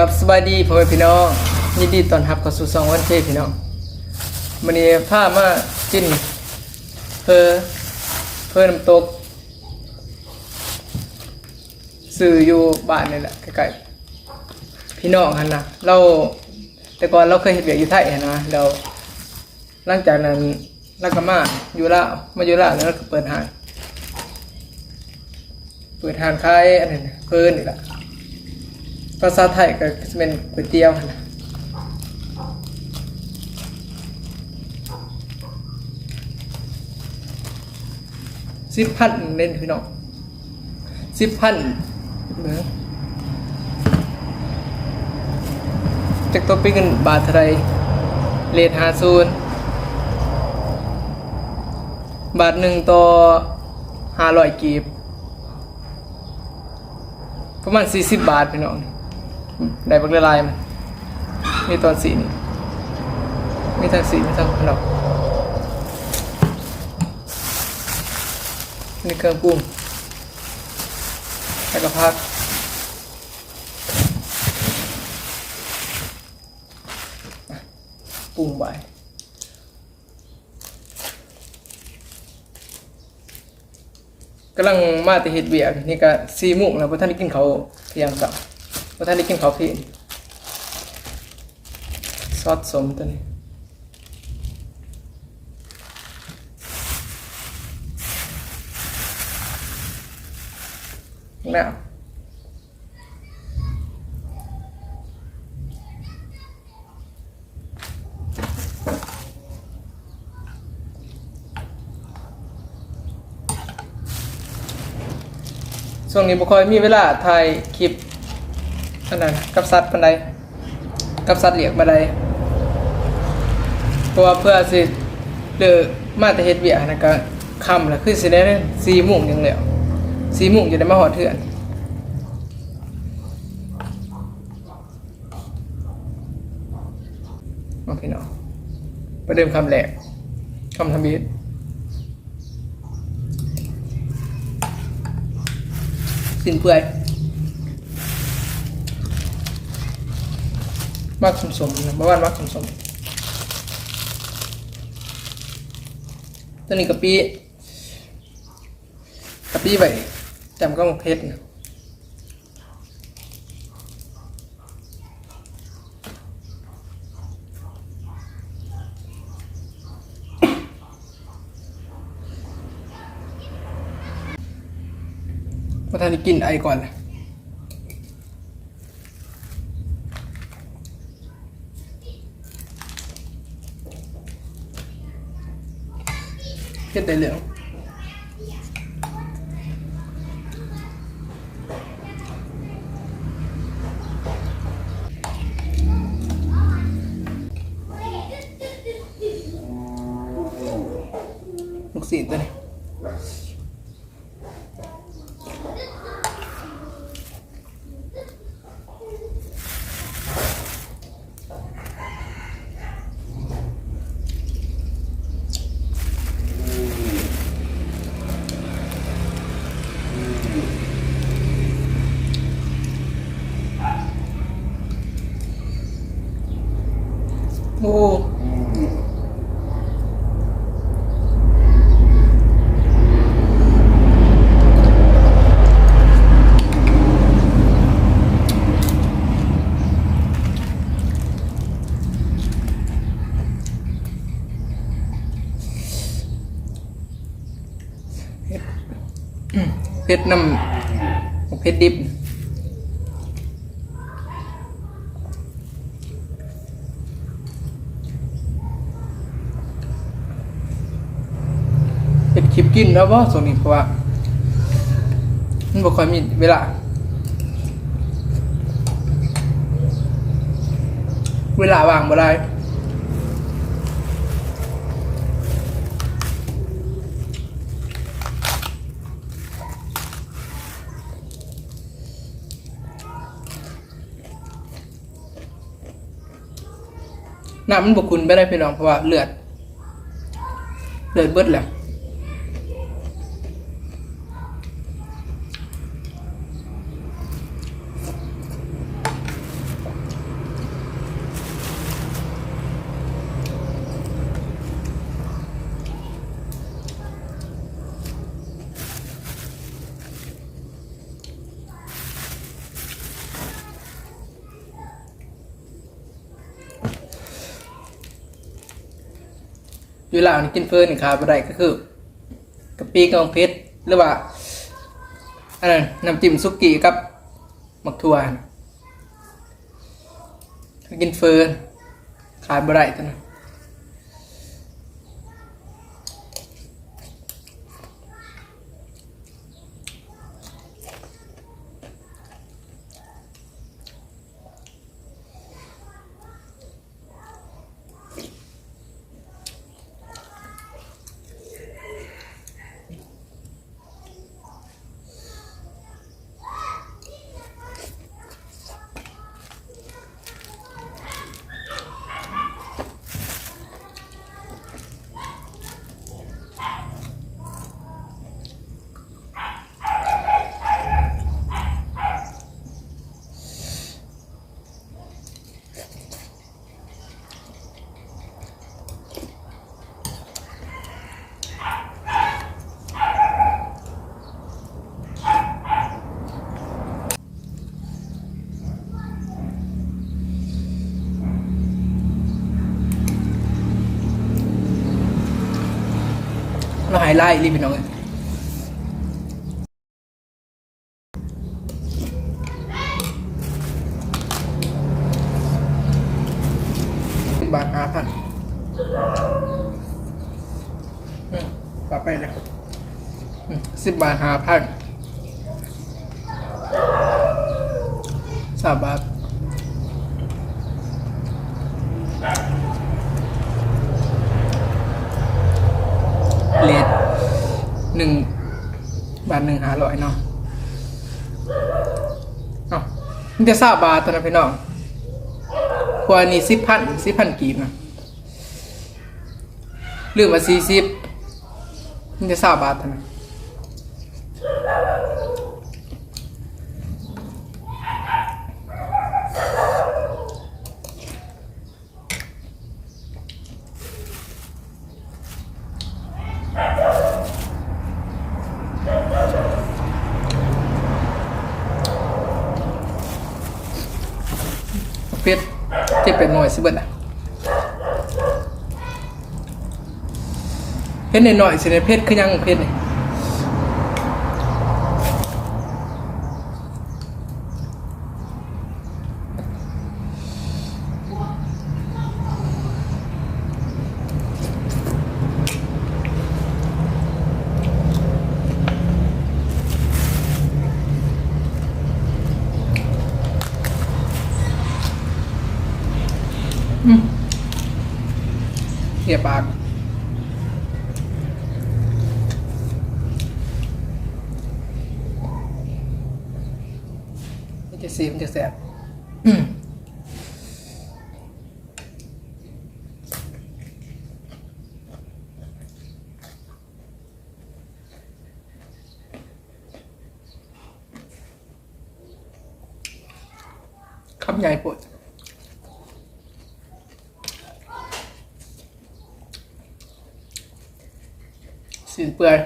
ครับ สบายดีพ่อแม่พี่น้อง ยินดีต้อนรับเข้าสู่ช่องวันเคพี่น้อง มื้อนี้พามากินเฝอ เฝอน้ำตก ซื้ออยู่บ้านนี่แหละ ใกล้ๆ พี่น้องหั่นนะ ลาว แต่ก่อนลาวเคยเฮ็ดเวียกอยู่ไทยหั่นนะ แล้ว หลังจากนั้นลาวก็มาอยู่ลาว มาอยู่ลาวแล้วลาวก็เปิดร้าน เปิดร้านขายอันนั้น เฝอนี่ล่ะ ภาษาไทยก็สิแม่นก๋วยเตี๋ยวหั่นน่ะ สิบพันเด้พี่น้อง สิบพัน เบิ่ง จักตกเป็นเงินบาทเท่าใด เรทห้าศูนย์ บาทหนึ่งต่อห้าร้อยกีบ ประมาณสี่สิบบาทพี่น้อง ได้บักหลายๆ มัน มีตอนสีนี่ มีทั้งสี มีทั้งขนม นี่เครื่องปรุง แล้วก็ผัก ปรุงไป กำลังมาแต่เฮ็ดเวียก นี่ก็สี่โมงแล้ว บ่ทันได้กินข้าวเที่ยงซ้ำ บ่ทันได้กินข้าวเพลน ซอสส้มตัวนี้ น้ำ ช่วงนี้บ่ค่อยมีเวลาถ่ายคลิปอันนั้นกับสัตว์ปานใด กับสัตว์เลี้ยงปานใด เพราะว่าเพื่อสิเลิกมาแต่เฮ็ดเวียกนั่นก็ค่ำแล้ว คือสิได้สี่โมงหนึ่งแล้ว สี่โมงจะได้มาฮอดเฮือน โอเคเนาะ ประเดิมคำแรก คำทำอิฐ สิ้นเปื่อย มักส้มๆ นะ บ่ว่ามักส้มๆ ตัวนี้กะปิ กะปิไว้ จำกับหมกเห็ดนะ บ่ทันได้กิน ไอก่อน เฮ็ดได้แล้ว ลูกชิ้นตัวนี้ โอ้ เผ็ด เผ็ดนำ เผ็ดดิบ เฮ็ดคลิปกินแล้วบ่ช่วงนี้ เพราะว่ามันบ่ค่อยมีเวลา เวลาว่างบ่หลาย น้ำมันบ่ขุ่นไปได้พี่น้อง เพราะว่าเลือด เลือดเบิดแล้ว เ ວລາເຮົາກິນເຝີນີ້ຂາດບໍ່ໄດ້ກໍຄື ກະປິກັບໝາກເຜັດ ຫຼືວ່າ ອັນນັ້ນ ນ້ຳຈິ້ມສຸກີ້ກັບໝາກຖົ່ວຫັ້ນ ຖ້າກິນເຝີຂາດບໍ່ໄດ້ຕົວນັ້ນ. ລະຫາຍຫຼາຍອີ່ຫຼີພີ່ນ້ອງເອີຍ. ສິບບາດຫ້າພັນ ອືມ ປະໄປເລີຍ ອືມ ສິບບາດຫ້າພັນ ຊາວບາດ ເລດໜຶ່ງ ບາດໜຶ່ງຫ້າຮ້ອຍເນາະ. ເອົ້າ ມີແຕ່ຊາວບາດເທົ່ານັ້ນພີ່ນ້ອງ ພວກອັນນີ້ສິບພັນ ສິບພັນກີບນະ ຫຼືວ່າສີ່ສິບ ມີແຕ່ຊາວບາດເທົ່ານັ້ນ. ເຜັດ ເຈັດແປດໜ່ວຍຊິເບິດລະ ເຜັດໜ້ອຍໆ ຊິໄດ້ເຜັດຄືຫຍັງ ເຜັດນີ້. ອືມ ເຫຍປາກ ມັນຈະຊີມ ມັນຈະແຊບ. ຄຳໃຫຍ່ໂພດ ຊີ້ນເປື່ອຍ.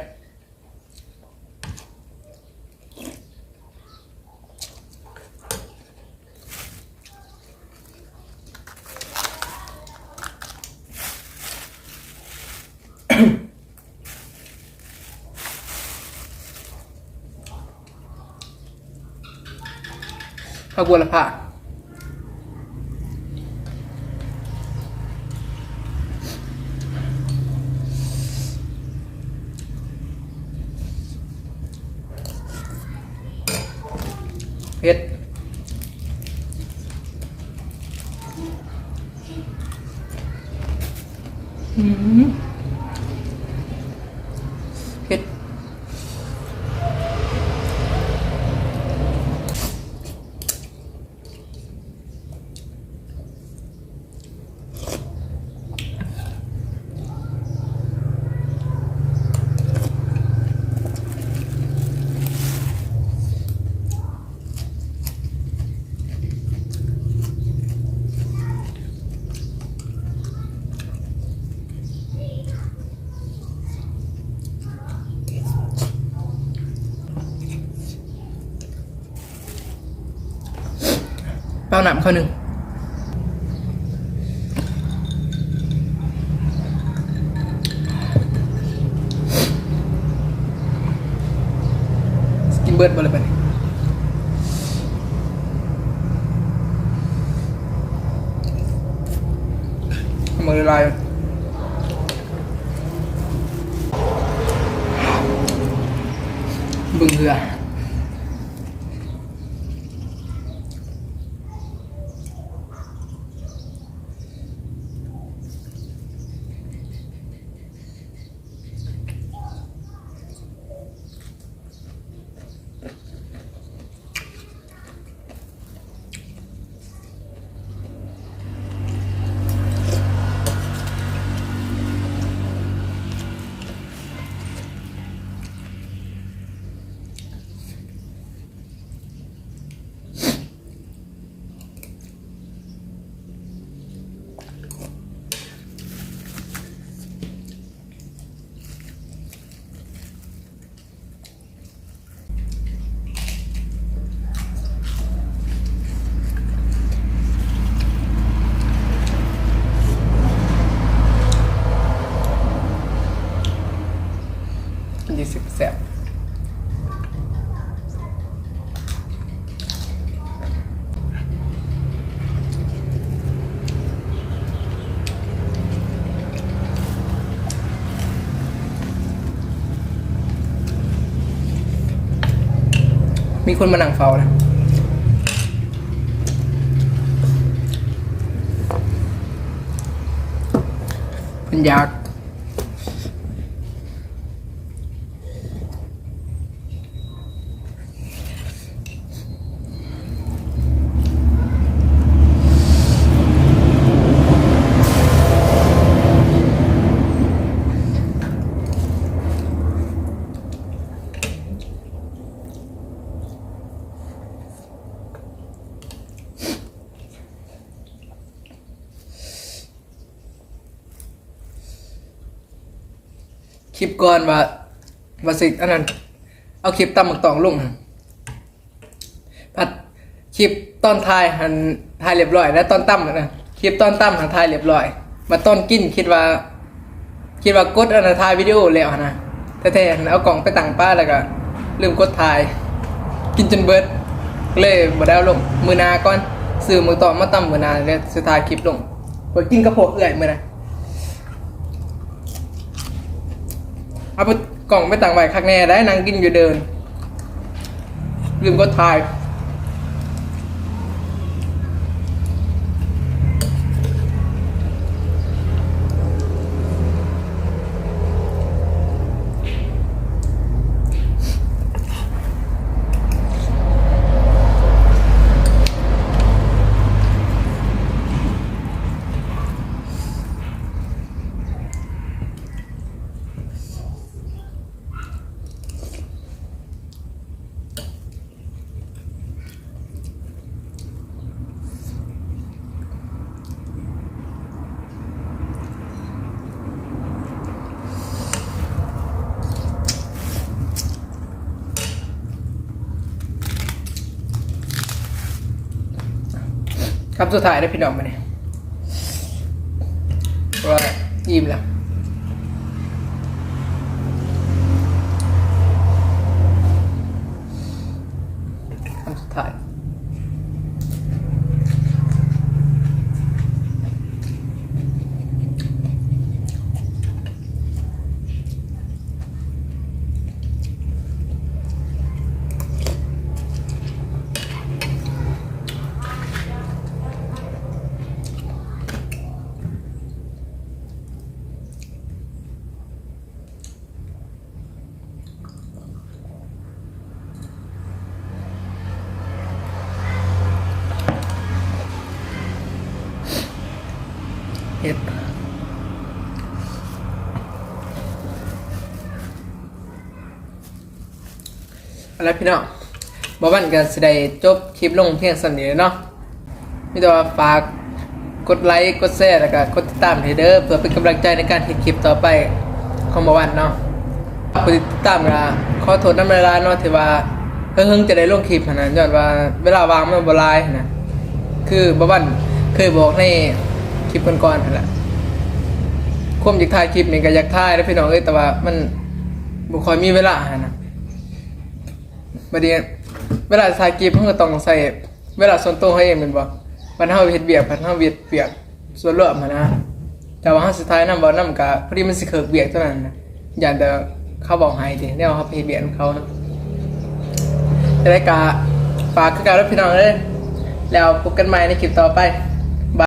ຜັກບົວລະພາ ເຜັດ ອືມ ເຜັດ. ເປົ່ານ້ຳເຂົ້າໜຶ່ງ. ເບິດບໍ່ລະບັດນີ້? ມືລາຍ ເບິ່ງເຮືອ. ກິນດີຊິແຊບ. ມີຄົນມານັ່ງເຝົ້ານະ ເພິ່ນຢາກ. ຄລິບກ່ອນວ່າ ວ່າຊິອັນນັ້ນ ເອົາຄລິບຕຳໝາກຕອງລົງຫັ້ນ ພັດຄລິບຕອນຖ່າຍຫັ້ນຖ່າຍລຽບຮ້ອຍແລ້ວ ຕອນຕຳຫັ້ນນະ ຄລິບຕອນຕຳຫັ້ນຖ່າຍລຽບຮ້ອຍ ບັດຕອນກິນຄິດວ່າ ຄິດວ່າກົດອັນນັ້ນ ຖ່າຍວິດີໂອແລ້ວຫັ້ນນະ ແທ້ໆຫັ້ນເອົາກ້ອງໄປຕັ້ງປະ ແລ້ວກະລືມກົດຖ່າຍ ກິນຈົນເບິດ ເລີຍບໍ່ໄດ້ເອົາລົງ. ມື້ໜ້າກ່ອນ ຊື້ໝາກຕອງມາຕຳມື້ໜ້າ ແລ້ວຊິຖ່າຍຄລິບລົງ. ຂ້ອຍກິນກັບພວກເອື້ອຍມື້ນັ້ນ. ເອົາກ້ອງໄປຕັ້ງໄວ້ຄັກແນ່ໄດ໋ ນັ່ງກິນຢູ່ເດີ່ນ ລືມກົດຖ່າຍ. ຄຳສຸດທ້າຍເດີ້ພີ່ນ້ອງ ບາດນີ້ ເພາະວ່າອີ່ມແລ້ວ. ຄຳສຸດທ້າຍ. ເຮັດ ເອົາລະພີ່ນ້ອງ ບ່າວວັນກໍຊິໄດ້ຈົບຄລິບລົງພຽງສ່ຳນີ້ເນາະ. ມີແຕ່ວ່າຝາກກົດໄລ ກົດແຊ ແລ້ວກໍກົດຕິດຕາມໃຫ້ເດີ້ ເພື່ອເປັນກຳລັງໃຈໃນການເຮັດຄລິບຕໍ່ໄປຂອງບ່າວວັນເນາະ. ຜູ້ຕິດຕາມກໍຂໍໂທດນຳຫຼາຍໆເນາະ ທີ່ວ່າເຫິງໆຈະໄດ້ລົງຄລິບຫັ້ນນະ ຍ້ອນວ່າເວລາວ່າງມັນບໍ່ຫຼາຍຫັ້ນນະ. ຄືບ່າວວັນເຄີຍບອກໃນຄລິບກ່ອນໆຫັ້ນລະ ຄວາມຢາກຖ່າຍຄລິບນີ້ກໍຢາກຖ່າຍເດີ້ພີ່ນ້ອງເອີຍ ແຕ່ວ່າມັນບໍ່ຄ່ອຍມີເວລາຫັ້ນນະ. ບັດນີ້ເວລາຖ່າຍຄລິບເຮົາກໍຕ້ອງໃຊ້ເວລາສ່ວນຕົວເຮົາເອງແມ່ນບໍ່? ບັດເຮົາເຮັດວຽກ ບັດເຮົາເຮັດວຽກສ່ວນລວມຫັ້ນນະ ແຕ່ວ່າເຮົາຊິຖ່າຍນຳເວົ້ານຳ ກໍພໍດີມັນຊິເຄິກວຽກເທົ່ານັ້ນນະ ຢ້ານແຕ່ເຂົາເວົ້າໃຫ້ຕິ ແນວເຮົາໄປເຮັດວຽກນຳເຂົາເນາະ. ຈັ່ງໃດກໍຝາກຄືເກົ່າເດີພີ່ນ້ອງເອີຍ ແລ້ວພົບກັນໃໝ່ໃນຄລິບຕໍ່ໄປ.